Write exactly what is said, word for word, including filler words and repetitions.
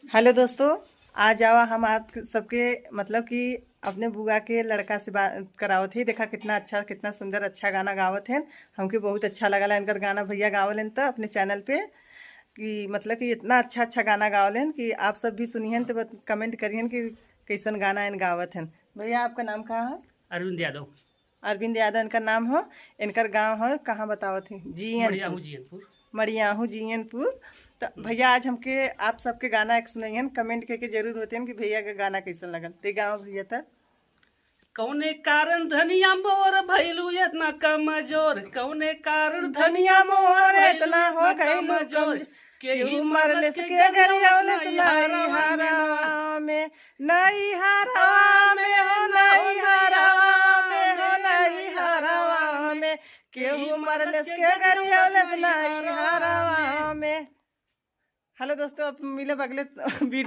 हेलो दोस्तों, आज आवा हम आप सबके, मतलब कि अपने बुआ के लड़का से बात करावत ही। देखा कितना अच्छा, कितना सुंदर, अच्छा गाना गावत हैं। हमके बहुत अच्छा लगला इनकर गाना भैया गावल हैं तो अपने चैनल पे, कि मतलब कि इतना अच्छा अच्छा गाना गावल हैं कि आप सब भी सुनिहन तो बत-, कमेंट करिहन कि कैसन गाना इन गावत हैं। भैया, आपका नाम का है? अरविंद यादव। अरविंद यादव इनका नाम हो। इनकर गांव हो, कहाँ बतावत ही? जियनपुर। मड़ियाहू जियनपुर। मड़ियाहू जियनपुर। तो भैया, आज हमके आप सबके गाना एक सुनइहन, कमेंट करके जरूर होते हैं कि भैया का गाना कैसन लगल। ते गाँव भैया त। कौने कारण धनिया मोर भैलू इतना कमजोर, कौने कारण धनिया मोर इतना हो गइलू कमजोर। केहू मरलस के गरियौलस नहीं हरवा में, नहीं हरवा में हो, नहीं हरवा में हो, नहीं हरवा में। केहू मरलस के गरियौलस नहीं हरवा में। हेलो दोस्तों, अब मिलब अगले वीडियो।